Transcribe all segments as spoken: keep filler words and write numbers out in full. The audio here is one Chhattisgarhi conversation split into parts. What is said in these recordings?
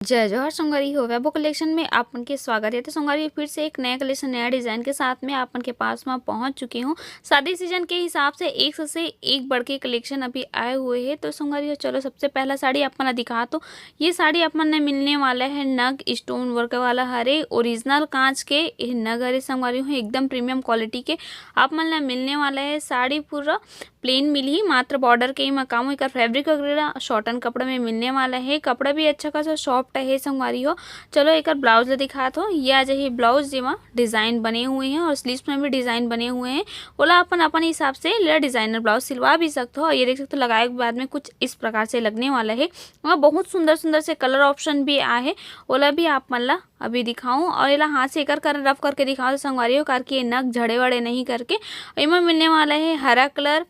जय जोहार संगवारी हो, वैभव कलेक्शन में आप मन के स्वागत है। तो संगवारी हो, फिर से एक नया कलेक्शन, नया डिजाइन के साथ में आप मन के पास में पहुंच चुकी हूँ। शादी सीजन के हिसाब से एक से, से एक बढ़ के कलेक्शन अभी आए हुए हैं। तो संगवारी हो, चलो सबसे पहला साड़ी आप मन ला दिखा, तो ये साड़ी आप मन ला मिलने वाला है नग स्टोन वर्क वाला हरे, ओरिजिनल कांच के ये नग हरे संगवारी हो, एकदम प्रीमियम क्वालिटी के आप मन ला मिलने वाला है। साड़ी पूरा प्लेन मिलही, मात्र बॉर्डर के एमा काम हो। एकर फैब्रिक वगैरह शॉटन कपड़ा में मिलने वाला है। कपड़ा भी अच्छा खासा सॉफ्ट है संगवारी हो। चलो एकर ब्लाउज ला दिखात हो। ये आ जाही ब्लाउज, जेमा डिजाइन बने हुए हैं और स्लीव्स में भी डिजाइन बने हुए हैं। ओला अपन अपन हिसाब से ले डिजाइनर ब्लाउज सिलवा भी सकते हो। और ये देख सकते हो, लगाए के बाद में कुछ इस प्रकार से लगने वाला है। और बहुत सुंदर सुंदर से कलर ऑप्शन भी आए हैं, ओला भी आप मन ला अभी दिखाऊं। और एला हाथ से एकर कर रफ करके दिखाओ तो संगवारी हो, करके ये नग झड़े वड़े नहीं करके। एमा मिलने वाला है हरा कलर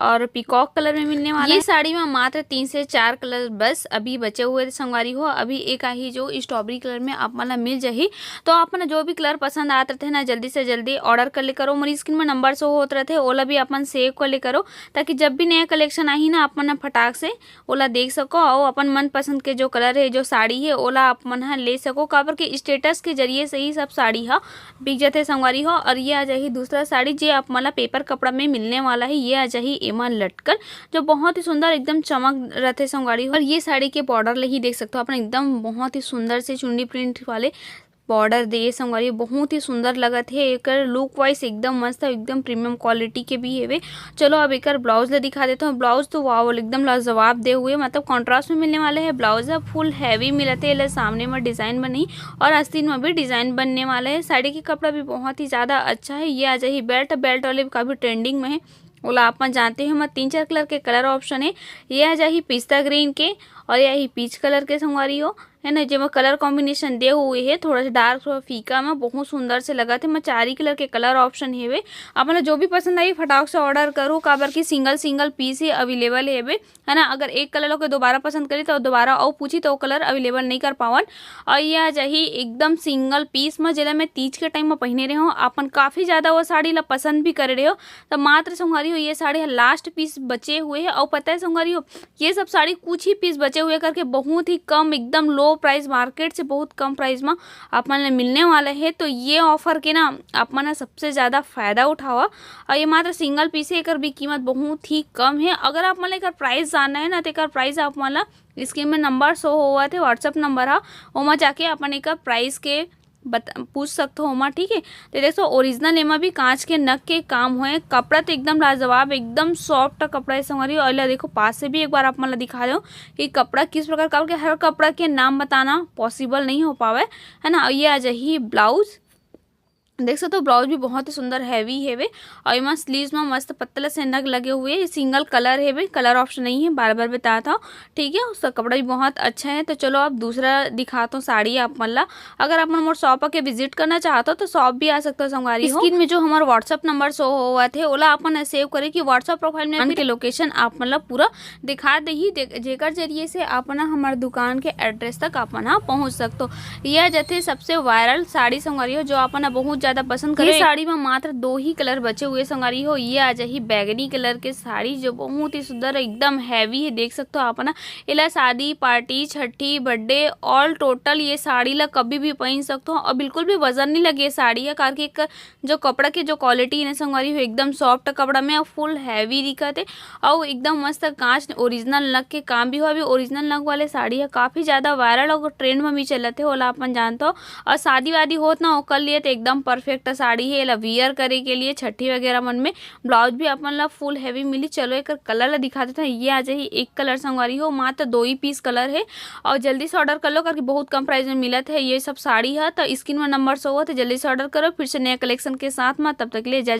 और पीकॉक कलर में मिलने वाला ये है। साड़ी में मात्र तीन से चार कलर बस अभी बचे हुए थे संगवारी हो। अभी एक आही जो स्ट्रॉबेरी कलर में आप मन ला मिल जाही। तो आप मन जो भी कलर पसंद आत रथे ना, जल्दी से जल्दी ऑर्डर कर ले करो। मोर स्क्रीन में नंबर शो होत रथे, ओला भी अपन सेव कर ले करो, ताकि जब भी नया कलेक्शन आही ना, आप मन ह फटाक से ओला देख सको और अपन मनपसंद के जो कलर है, जो साड़ी है, ओला आप मन ह ले सको। काबर के स्टेटस के जरिए से ही सब साड़ी ह बिक जथे संगवारी हो। और ये आ जाही दूसरा साड़ी, जे आप मन ला पेपर कपड़ा में मिलने वाला है। ये आ जाही एमा लटकन, जो बहुत ही सुंदर एकदम चमक रथे संगवारी हो। और ये साड़ी के बॉर्डर ले ही देख सकते हो अपन, एकदम बहुत ही सुंदर से चुन्नी प्रिंट वाले बॉर्डर दे संगवारी, बहुत ही सुंदर लगत है। एकर लुक वाइज एकदम मस्त है, एकदम प्रीमियम क्वालिटी के भी हेवे। चलो अब एकर ब्लाउज ला दिखा देता हूँ। ब्लाउज तो वाओ, एकदम लाजवाब दे हुए, मतलब कॉन्ट्रास्ट में मिलने वाले है। ब्लाउज है फुल हैवी मिलत है, एला सामने में डिजाइन बनी और आस्तीन में भी डिजाइन बनने वाला है। साड़ी के कपड़ा भी बहुत ही ज्यादा अच्छा है। ये आ जाही बेल्ट, बेल्ट वाले भी काफी ट्रेंडिंग में है, ओला आप मन जानते हो। एमा तीन चार कलर के कलर ऑप्शन है। ये आ जाही पिस्ता ग्रीन के और ये आही पीच कलर के संगवारी हो, है ना, जेमा कलर कॉम्बिनेशन दे हुए है, थोड़ा सा डार्क, थोड़ा फीका में, बहुत सुंदर से लगत है। एमा चारी कलर के कलर ऑप्शन हेवे। आप मन ला जो भी पसंद आई, फटाक से ऑर्डर करो, काबर की सिंगल सिंगल पीस ही अवेलेबल हेवे, है ना। अगर एक कलर के दोबारा पसंद करी तो दोबारा अउ पूछी तो वो कलर अवेलेबल नहीं कर पावन। और ये आ जाही एकदम सिंगल पीस में, जेला मैं तीज के टाइम में पहने रहे हूँ। आप मन काफी ज्यादा वो साड़ी ला पसंद भी करे रहे हो। तो मात्र संगवारी हो, ये साड़ी लास्ट पीस बचे हुए है। और पता है संगवारी हो, ये सब साड़ी कुछ ही पीस बचे हुए करके बहुत ही कम, एकदम लो प्राइस, मार्केट से बहुत कम प्राइस में आप मन ला मिलने वाला है। तो ये ऑफर के ना आप मन ह सबसे ज्यादा फायदा उठावा। और ये मात्र सिंगल पीस है, एकर भी कीमत बहुत ही कम है। अगर आप मन ला एकर प्राइस जानना है ना, तो एकर प्राइस आप मन ला स्क्रीन में नंबर शो होवत है, WhatsApp नंबर ह, ओमा जाके अपन एकर प्राइस के बता, पूछ सकते हो ओमा, ठीक है। तो देखो, ओरिजिनल एमा भी कांच के नग के काम होए, कपड़ा तो एकदम लाजवाब, एकदम सॉफ्ट कपड़ा है संगवारी। और ला देखो, पास से भी एक बार आप मन ला दिखा दो कि कपड़ा किस प्रकार का, क्योंकि हर कपड़ा के नाम बताना पॉसिबल नहीं हो पावे, है ना। और ये आ जाही ब्लाउज, देख सकते हो, ब्लाउज भी बहुत ही सुंदर हैवी हेवे। और एमा स्लीव्स में मस्त पतला से नग लगे हुए, सिंगल कलर हेवे, कलर ऑप्शन नहीं है, बार बार बताता हूँ, ठीक है। उसका कपड़ा भी बहुत अच्छा है। तो चलो, अब दूसरा दिखाता हूँ साड़ी आप मन ला। अगर आप मन मोर शॉप आके विजिट करना चाहते हो, तो शॉप भी आ सकते हो संगवारी हो। स्क्रीन में जो हमारा WhatsApp नंबर शो होवत है, ओला आप मन सेव करे कि WhatsApp प्रोफाइल में दुकान के लोकेशन आप मन ला पूरा दिखा देही, दे-, जेकर जरिए से आप मन हमारे दुकान के एड्रेस तक आप मन पहुँच सकते हो। ये आ जाथे सबसे वायरल साड़ी संगवारी हो, जो आप मन बहुत ज्यादा पसंद करे। ये साड़ी में मात्र दो ही कलर बचे हुए संगवारी हो। ये आ जाही बैगनी कलर के साड़ी, जो बहुत ही सुंदर, एकदम हैवी है, देख सकते हो आप मन। एला शादी, पार्टी, छठी, बर्थडे, ऑल टोटल ये साड़ी ला कभी भी पहन सकते हो और बिल्कुल भी वजन नहीं लगे ये साड़ी है, काबर कि एक जो कपड़ा के जो क्वालिटी है ना संगवारी हो, एकदम सॉफ्ट कपड़ा में और फुल हैवी दिखत है। और एकदम मस्त कांच ओरिजिनल नग के काम भी हो। अभी ओरिजिनल नग वाले साड़ी है काफी ज्यादा वायरल और ट्रेंड में भी चलत है, ओला अपन जानते हो। और शादी वादी होत ना, ओकर लिए तो एकदम परफेक्ट साड़ी है, एला वियर करे के लिए छठी वगैरह मन में। ब्लाउज भी अपन ला फुल हैवी मिली। चलो, एकर कलर ला दिखा देते हैं। ये आ जाही एक कलर संगवारी हो, मात्र दो ही पीस कलर है और जल्दी से ऑर्डर कर लो, करके बहुत कम प्राइस में मिलत है ये सब साड़ी है। तो स्क्रीन में नंबर शो होत है, जल्दी से ऑर्डर करो। फिर से नया कलेक्शन के साथ में, तब तक के लिए जय